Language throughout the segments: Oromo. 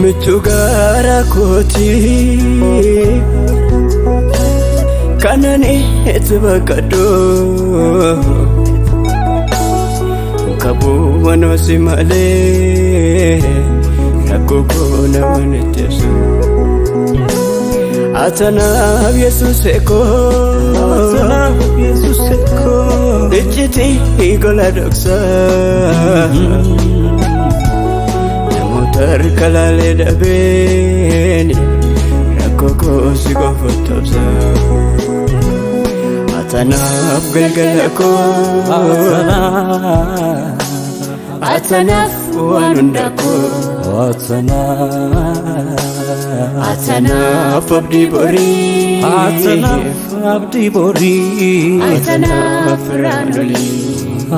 Michuu gara kootii kanan itti baqadhu qabuu manoosi malee rakkoo koo nama itti ibsu. Atanaaf Yesuus koo iccitii gola dhoksaa. Namoota harka laalee dhabeen rakkoo koo si qofa tabsa. Atanaaf galgala koo atanaaf waan hunda koo atanaaf abdii borii Atanaaf abdii borii atanaaf raanolii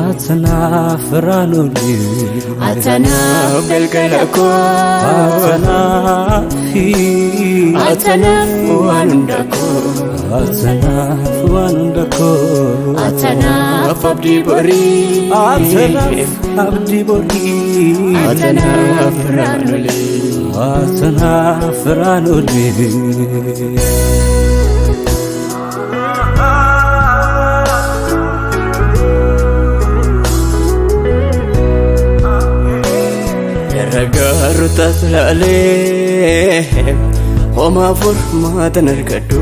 Atanaaf raanolii atanaaf galgala koo Atanaaf atanaaf waan hunda koo Atanaaf waan hunda koo atanaaf abdii borii Atanaaf abdii borii atanaaf raanolii. Atanaaf raanolii. Gargaaruu laalee homaa furmaatan argadhu.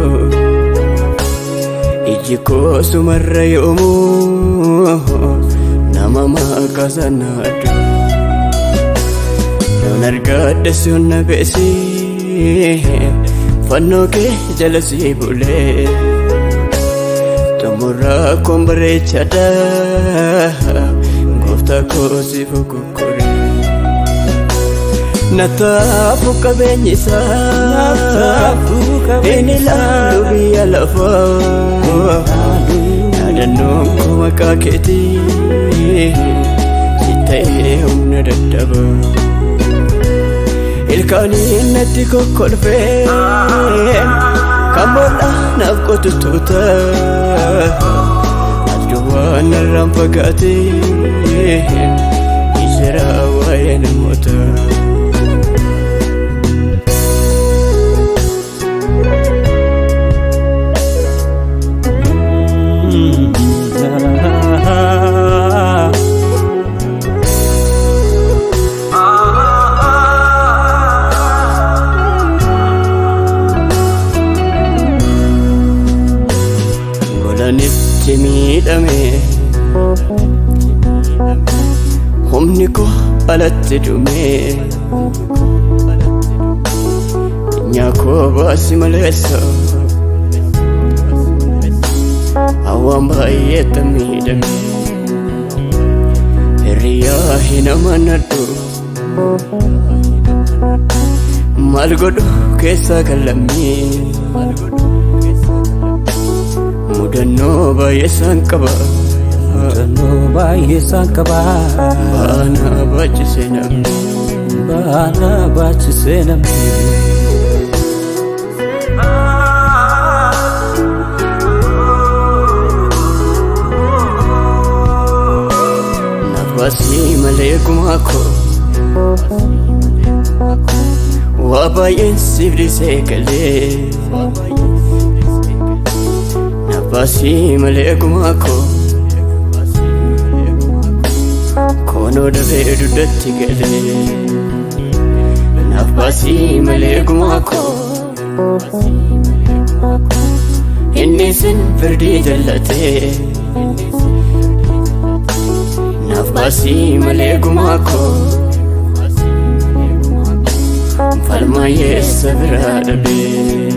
Iji koo sumarra yoomuu nama maqaa sana addu. Yoon argadhe sun na beesi fannoo kee jala si bulee. Xumuraa koon bareechadha gooftaa koo si fukukkuree. Nataafu qabeenyi isaa inni ilaalu biyya lafaa yaadannoon koo maqaa keetii si ta'ee humna dadhaba. Ilkaaniin natti kokkolfee kan boolla naaf qotu tuuta adduwaan narraan fagaatee jira waa'ee namoota. Golanitti miidhame humni koo alatti dhume nyaakoo baasi maleessa hawaan baay'eetta miidhame hiriyaa hin amanadhu maal godhu keessaa kallammii mudannoo baay'ee isaan qaba. Mudannoo baay'ee isaan qaba. Baana baachisee namni. Baana baachisee namni. Nafaasii malee gumaa koo waa baay'een siif dhiisee galee. Nafaasii malee gumaa koo koonoo dafee dugdatti galee. Nafaasii malee gumaa koo inni sin firdii jallatee. Nafaasii malee gumaa koo falmaa yeessa biraa dhabee.